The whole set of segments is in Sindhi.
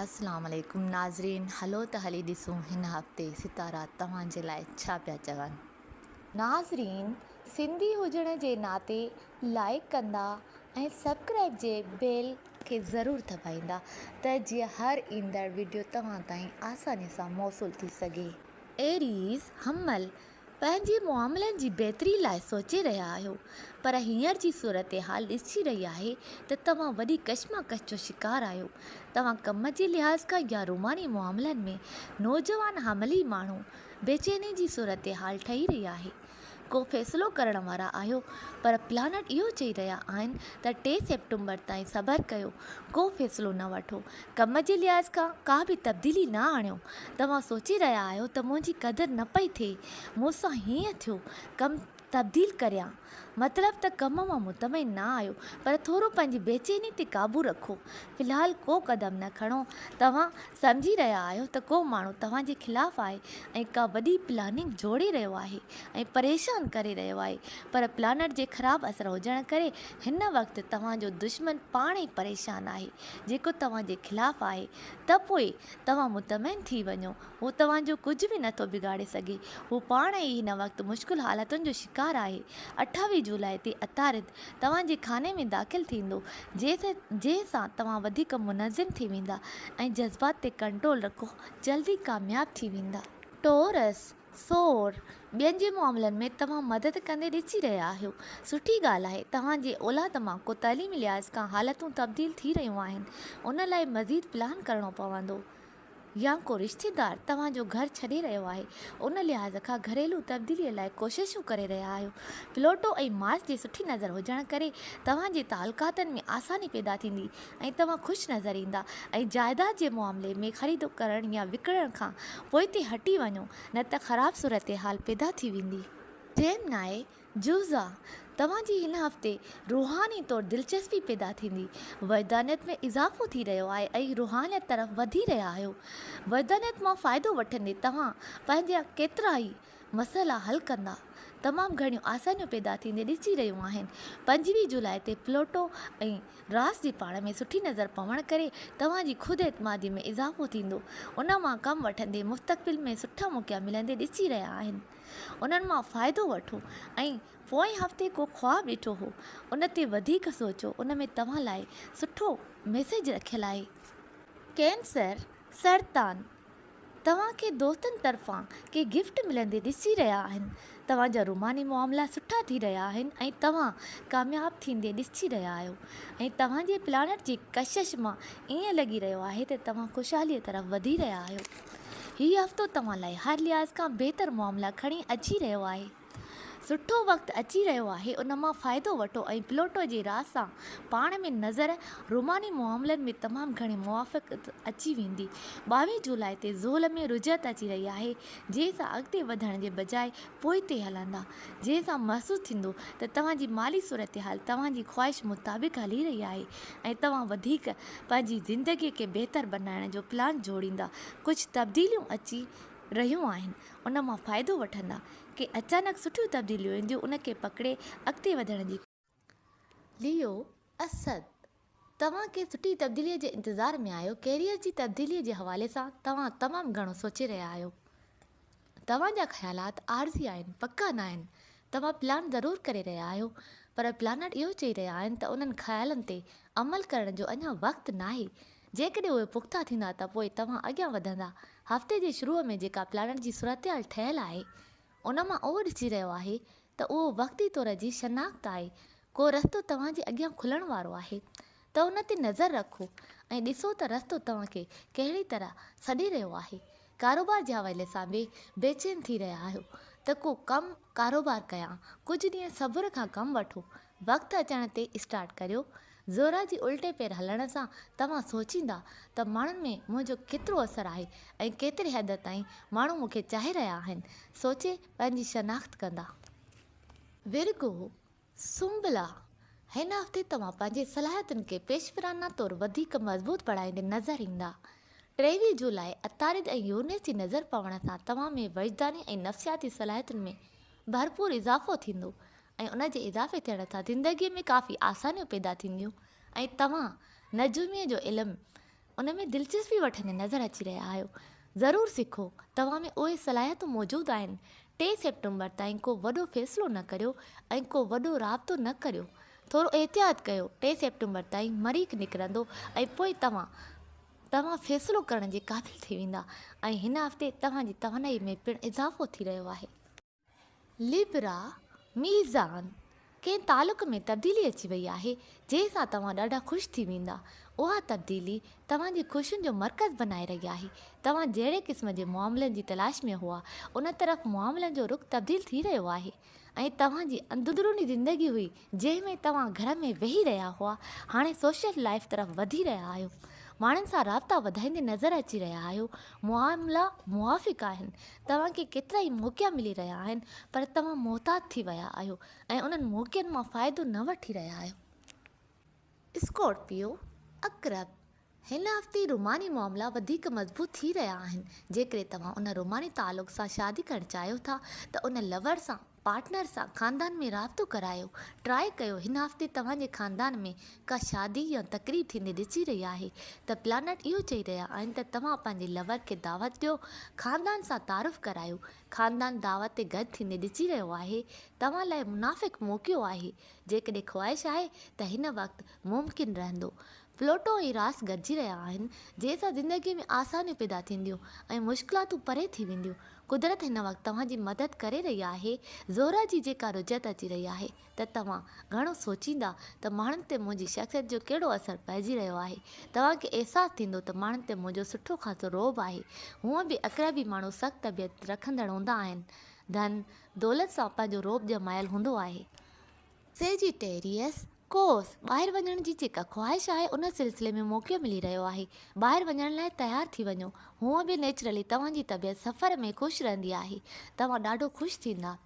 اسلام عليڪم ناظرين هلو ته هلي ڏسون هن هفتي ستارا توهان جي لاء ڇا پيا چون. ناظرين سنڌي هجڻ جي ناتي لائيڪ ڪندا ۽ سبڪرائيب جي بيل کي ضرور دٻائيندا ته جيئن هر ايندڙ وڊيو توهان تائين آساني سان موصول ٿي سگهي. ايريز، حمل، پنهنجي معاملن جي بهتري لاء سوچي رهيا آهيو پر هينئر جي صورتحال ڏسجي رهي آهي ته توهان وڏي ڪشمڪش جو شڪار آهيو. توهان ڪم جي لحاظ کان يا روماني معاملن ۾ نوجوان حاملي ماڻهو بيچيني جي صورتحال ٺهي رهي آهي. ڪو فيصلو ڪرڻ وارا آهيو پر پلانٽ اهو چئي رهيا آهن ته ٽي سيپٽمبر تائين صبر ڪيو ڪو فيصلو نه وٺو ڪم جي لحاظ کان ڪا به تبديلي نه آڻيو توهان سوچي رهيا آهيو ته منهنجي قدر نه پئي ٿئي، مون سان هيئن ٿيو، ڪم تبديل ڪريان. مطلب ته ڪم مان مطمئن نه آهيو، پر ٿورو پنهنجي بيچيني تي قابو رکو. في الحال ڪو قدم نه کڻو. توهان سمجهي رهيا آهيو ته ڪو ماڻهو توهان جي خلاف آهي ۽ ڪا وڏي پلاننگ جوڙي رهيو آهي ۽ پريشان ڪري رهيو آهي، پر پلانٽ جي خراب اثر هجڻ ڪري هن وقت توهان جو دشمن پاڻ ئي پريشان آهي، جيڪو توهان جي خلاف آهي ته پوء توهان مطمئن ٿي وڃو، هو توهان جو ڪجهه به نٿو بگاڙي سگهي. هو پاڻ ئي هن وقت مشڪل حالتن جو شڪار آهي. اٺاويهه جولاء تي عطارد توهان جي خاني ۾ داخل ٿيندو، جنهن سان توهان وڌيڪ منظم ٿي ويندا ۽ جذبات تي ڪنٽرول رکو، جلدي ڪامياب ٿي ويندا. ٽورس، سور، ٻين جي معاملن ۾ توهان مدد ڪندي ڏسي رهيا آهيو. سٺي ڳالهه آهي، توهان جي اولاد مان ڪو تعليمي لحاظ کان حالتون تبديل ٿي رهيون آهن، ان لاء مزيد پلان ڪرڻو پوندو. يا ڪو رشتيدار توهان جو گهر ڇڏي رهيو آهي، ان لحاظ کان گهريلو تبديلي لاء ڪوششون ڪري رهيا آهيو. پلوٽو ۽ مارس جي سٺي نظر هجڻ ڪري توهان جي تعلقاتن ۾ آساني پيدا ٿيندي ۽ توهان خوش نظر ايندا ۽ جائداد جي معاملي ۾ خريد ڪرڻ يا وڪڻڻ کان پوئتي هٽي وڃو نه ته خراب صورتحال پيدا ٿي ويندي. جيمنائي، جوزا، توهان جي هن هفتي روحاني طور دلچسپي پيدا ٿيندي. وحدانيت ۾ اضافو ٿي رهيو آهي ۽ روحانيت طرف وڌي رهيا آهيو. وحدانيت مان فائدو وٺندي توهان پنهنجا ڪيترائي مسئلا حل ڪندا. تمام گهڻيون آسانيون پيدا ٿيندي ڏسجي رهيون آهن. 25 جولاء تي پلوٽو ۽ راس جي پاڻ ۾ سٺي نظر پوڻ ڪري توهان جي خود اعتمادي ۾ اضافو ٿيندو. ان مان ڪم وٺندي مستقبل ۾ سٺا موقعا ملندي ڏسجي رهيا آهن. انهن مان فائدو وٺو ۽ پوئين هفتي ڪو خواب ڏٺو هو ان تي وڌيڪ سوچو ان ۾ توهان لاء سٺو ميسيج رکيل آهي. ڪينسر، سرطان، توهان کي دوستن طرفان ڪي گفٽ ملندي ڏسي رهيا آهن. توهان جا روماني معاملا سٺا ٿي رهيا آهن ۽ توهان ڪامياب ٿيندي ڏسجي رهيا آهيو ۽ توهان جي پلانٽ جي ڪشش مان ائين لڳي رهيو آهي ته توهان خوشحالي طرف وڌي رهيا آهيو. هي هفتو توهان لاء هر لحاظ کان بهتر معاملا کڻي اچي رهيو آهي. سٺو وقت اچي رهيو آهي ان مان فائدو وٺو ۽ پلوٽو جي راء سان پاڻ ۾ نظر روماني معاملن ۾ تمام گهڻي موافقت اچي ويندي. 22 جولاء تي زحل ۾ رجعت اچي رهي آهي جنهن سان اڳتي وڌڻ جي بجاء پوئتي هلندا جنهن سان محسوس ٿيندو ته توهان جي مالي صورتحال توهان جي خواهش مطابق هلي رهي آهي ۽ توهان وڌيڪ پنهنجي زندگي کي بهتر بنائڻ جو پلان جوڙيندا ڪجهه تبديليون اچي رهيون آهن ان مان فائدو وٺندا. ڪي اچانڪ سٺيون تبديليون اينديون ان کي پڪڙي اڳتي وڌڻ جي. ليو، اسد، توهان ڪنهن سٺي تبديليء جي انتظار ۾ آهيو، ڪيريئر جي تبديليء جي حوالي سان توهان تمام گهڻو سوچي رهيا آهيو. توهان جا خيالات عارضي آهن، پڪا ناهن. توهان پلان ضرور ڪري رهيا آهيو، پر پلانٽ اهو چئي رهيا آهن ته انهن خيالن تي عمل ڪرڻ جو اڃا وقت ناهي. جيڪڏهن اهي پختا ٿيندا ته پوء توهان اڳيان وڌندا. هفتي جي شروع ۾ جيڪا پلانٽ جي صورتحال ٺهيل آهي، ان مان اهو ڏسجي رهيو آهي ته اهو وقتي طور جي شناخت آهي. ڪو رستو توهان جي اڳيان کلڻ وارو آهي ته ان تي نظر رکو ۽ ڏسو ته رستو توهان کي ڪهڙي طرح سڏي رهيو آهي. ڪاروبار جي حوالي سان به بيچين ٿي رهيا آهيو ته ڪو ڪم ڪاروبار ڪيان. ڪجهه ڏينهن صبر کان ڪم وٺو. وقت اچڻ تي اسٽارٽ ڪريو. زهره جي الٽي پير هلڻ سان توهان سوچيندا ته ماڻهن ۾ منهنجو ڪيترو اثر آهي ۽ ڪيتري حد تائين ماڻهو مون کي چاهي رهيا آهن. سوچي پنهنجي شناخت ڪندا. ورگو، سنبلا، هن هفتي توهان پنهنجي صلاحيتن کي پيشورانه طور وڌيڪ مضبوط بڻائيندي نظر ايندا. 23 جولاء عطارد ۽ يورنس جي نظر پوڻ سان توهان ۾ وجداني ۽ نفسياتي صلاحيتن ۾ ڀرپور اضافو ٿيندو ۽ ان جي اضافي ٿيڻ سان زندگيء ۾ ڪافي آسانيون پيدا ٿينديون ۽ توهان نجوميء جو علم ان ۾ دلچسپي وٺندي نظر اچي رهيا آهيو. ضرور سکو، توهان ۾ اهي صلاحيتون موجود آهن. ٽي سيپٽمبر تائين ڪو وڏو فيصلو نه ڪريو ۽ ڪو وڏو رابطو نه ڪريو. ٿورو احتياط ڪيو، ٽي سيپٽمبر تائين مريخ نڪرندو ۽ پوء توهان توهان فيصلو ڪرڻ جي قابل ٿي ويندا ۽ هن هفتي توهان جي توانائي ۾ پڻ اضافو ٿي رهيو آهي. لبرا، ميزان، ڪنهن تعلق ۾ تبديلي اچي وئي آهي، جنهن سان توهان ڏاڍا خوش ٿي ويندا. اها تبديلي توهان جي خوشين جو مرڪز بنائي رهي آهي. توهان جهڙي قسم جي معاملن جي تلاش ۾ هئا، ان طرف معاملن جو رخ تبديل ٿي رهيو آهي. ۽ توهان جي اندروني زندگي هئي جنهن ۾ توهان گهر ۾ ويهي رهيا هئا هاڻي سوشل لائيف طرف وڌي رهيا آهيو ماڻهن سان رابطا وڌائيندي نظر اچي رهيا آهيو معاملا موافق آهن توهان کي ڪيترائي موقعا ملي رهيا آهن پر توهان محتاط ٿي ويا آهيو ۽ انهن موقعن مان فائدو نه وٺي رهيا آهيو. اسڪارپيو، عقرب، هن هفتي روماني معاملا وڌيڪ مضبوط ٿي رهيا آهن، جيڪڏهن توهان ان روماني تعلق سان شادي ڪرڻ چاهيو ٿا ته ان لور سان، پارٽنر سان خاندان ۾ رابطو ڪرايو، ٽرائي ڪيو، هن هفتي توهان جي خاندان ۾ ڪا شادي يا تقريب ٿيندي ڏسي رهي آهي ته پلانٽ اهو چئي رهيا آهن ته توهان پنهنجي لور کي دعوت ڏيو، خاندان سان تعارف ڪرايو، خاندان دعوت تي گڏ ٿيندي ڏسي رهيو آهي، توهان لاء منافق موقعو آهي، جيڪڏهن خواهش آهي ته هن وقت ممڪن رهندو. پلوٽو ۽ راس گڏجي رهيا آهن، جنهن سان زندگيء ۾ آسانيون پيدا ٿينديون ۽ مشڪلاتون پري ٿي وينديون. قدرت هن وقت توهان جي مدد ڪري رهي آهي. زهره جي جيڪا رجعت اچي رهي آهي ته توهان گهڻو سوچيندا ته ماڻهن تي منهنجي شخصيت جو ڪهڙو اثر پئجي رهيو آهي. توهان کي احساس ٿيندو ته ماڻهن تي منهنجو سٺو خاصو رعب آهي. هونء به عقربي ماڻهو سخت طبيعت رکندڙ هوندا آهن. ڌن، دولت سان پنهنجو رعب ڄمايل هوندو آهي. سيجيٽيريس، قوس، ٻاهر وڃڻ جي جيڪا خواهش آهي ان سلسلي ۾ موقعو ملي رهيو آهي. ٻاهر وڃڻ لاء تيار ٿي وڃو. هونء به نيچرلي توهان جي طبيعت سفر ۾ خوش رهندي آهي. توهان ڏاڍو خوش ٿيندا.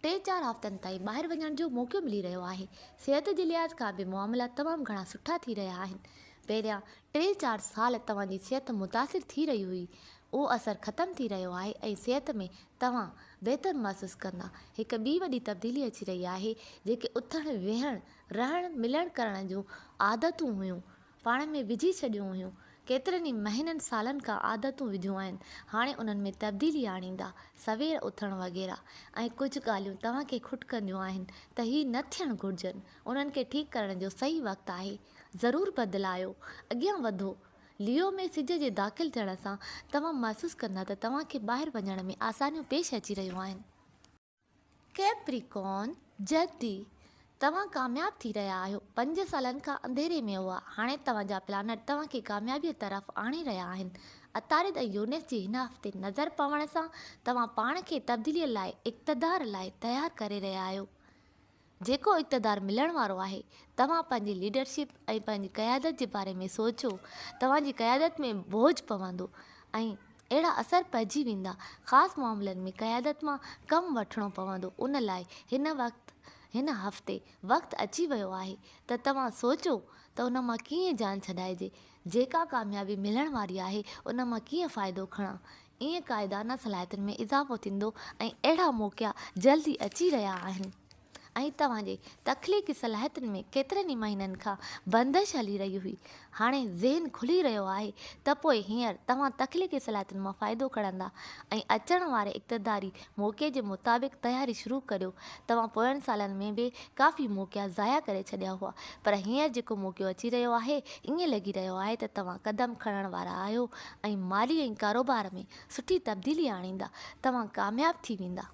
ٽي چار هفتن تائين ٻاهر وڃڻ جو موقعو ملي رهيو آهي. صحت جي لحاظ کان به معاملا تمام گهڻا سٺا ٿي رهيا آهن. پهريان ٽي چار سال توهان جي صحت متاثر ٿي رهي هئي. اهو اثر ختم ٿي رهيو آهي ۽ صحت ۾ توهان بهتر محسوس ڪندا. هڪ ٻي وڏي تبديلي اچي رهي آهي، جيڪي اٿڻ، ويهڻ، رهڻ، ملڻ ڪرڻ جون عادتون هيون، پاڻ ۾ وجهي ڇڏيون هيون. ڪيترن ئي مهينن سالن کان عادتون وڌيون آهن، هاڻي انهن ۾ تبديلي آڻيندا، سوير اٿڻ وغيره ۽ ڪجهه ڳالهيون توهان کي کٽڪنديون آهن ته هي نه ٿيڻ گهرجن، انهن کي ٺيڪ ڪرڻ جو صحيح وقت آهي، ضرور بدلايو، اڳيان وڌو. ليو ۾ سج جي داخل ٿيڻ سان توهان محسوس ڪندا ته توهان کي ٻاهر وڃڻ ۾ آسانيون پيش اچي رهيون آهن. ڪيپريڪارن، جدي، توهان ڪامياب ٿي رهيا آهيو. پنج سالن کان انڌيري ۾ هئا، هاڻي توهان جا پلانٽ توهان کي ڪاميابيء طرف آڻي رهيا آهن. عطارد ۽ يونس جي هن هفتي نظر پوڻ سان توهان پاڻ کي تبديليء لاء اقتدار لاء تيار ڪري رهيا آهيو. جيڪو اقتدار ملڻ وارو آهي، توهان پنهنجي ليڊرشپ ۽ پنهنجي قيادت جي باري ۾ سوچو، توهان جي قيادت ۾ بوجهه پوندو ۽ اهڙا اثر پئجي ويندا، خاص معاملن ۾ قيادت مان ڪم وٺڻو پوندو، ان لاء هن وقت هن هفتي وقت اچي ويو آهي ته توهان سوچو ته ان مان ڪيئن جان ڇڏائجي، جيڪا ڪاميابي ملڻ واري آهي ان مان ڪيئن فائدو کڻان، ائين قائدانه صلاحيتن ۾ اضافو ٿيندو ۽ اهڙا موقعا جلد ئي اچي رهيا آهن ۽ توهان جي تخليقي صلاحيتن ۾ ڪيترن ئي مهينن کان بندش هلي رهي هئي هاڻي ذهن کلي رهيو آهي ته پوء هينئر توهان تخليقي صلاحيتن مان فائدو کڻندا ۽ اچڻ واري اقتداري موقعي جي مطابق تياري شروع ڪريو توهان پوين سالن ۾ به ڪافي موقعا ضايع ڪري ڇڏيا هئا پر هينئر جيڪو موقعو اچي رهيو آهي ائين لڳي رهيو آهي ته توهان قدم کڻڻ وارا آهيو ۽ مالي ۽ ڪاروبار ۾ سٺي تبديلي آڻيندا، توهان ڪامياب ٿي ويندا.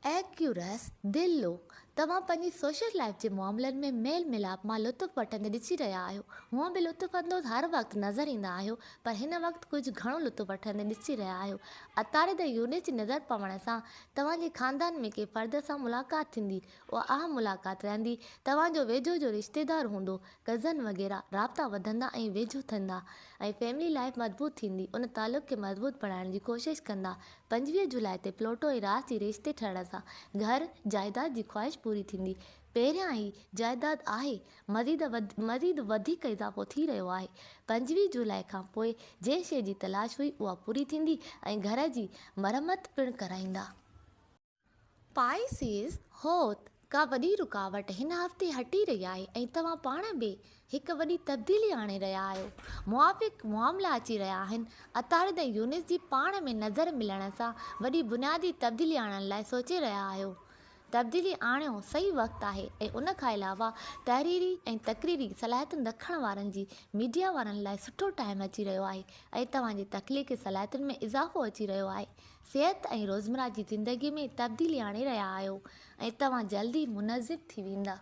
ايڪيورس، دلو، توهان پنهنجي سوشل لائيف جي معاملن ۾ ميل ميلاپ مان لطف وٺندي ڏسي رهيا آهيو. هونء به لطف اندوز هر وقت نظر ايندا آهيو، پر هن وقت ڪجهه گهڻو لطف وٺندي ڏسي رهيا آهيو. عطارد ۽ يونس جي نظر پوڻ سان توهان جي خاندان ۾ ڪنهن فرد سان ملاقات ٿيندي. اها اهم ملاقات رهندي. توهان جو ويجهو جو رشتيدار هوندو، ڪزن وغيره، رابطا وڌندا ۽ ويجهو ٿيندا ۽ فيملي لائيف مضبوط ٿيندي. ان تعلق کي مضبوط بڻائڻ جي ڪوشش ڪندا. 25 جولاء تي پلوٽو ۽ راس جي رشتي ٺهڻ سان گهر، جائيداد جي خواهش پوري ٿيندي. پهريان ئي جائيداد آهي، مزيد مزيد وڌيڪ اضافو ٿي رهيو آهي. 25 جولاء کان پوء جنهن شيء جي تلاش هئي اها پوري ٿيندي ۽ گهر جي مرمت پڻ ڪرائيندا. پائيسز، هوت، ڪا وڏي رڪاوٽ هن هفتي هٽي رهي آهي ۽ توهان پاڻ به هڪ وڏي تبديلي آڻي رهيا آهيو. موافق معاملا اچي رهيا آهن. عطارد ۽ يونس جي پاڻ ۾ نظر ملڻ سان وڏي بنيادي تبديلي آڻڻ لاء سوچي رهيا آهيو. تبديلي آڻيو صحيح وقت آهي ۽ ان کان علاوه تحريري ۽ تقريري صلاحيتن رکڻ وارن جي ميڊيا وارن لاء سٺو ٽائيم اچي رهيو آهي ۽ توهان جي تخليقي صلاحيتن ۾ اضافو اچي رهيو آهي. صحت ۽ روزمره جي زندگي ۾ تبديلي آڻي رهيا آهيو ۽ توهان جلد ئي منظم ٿي ويندا.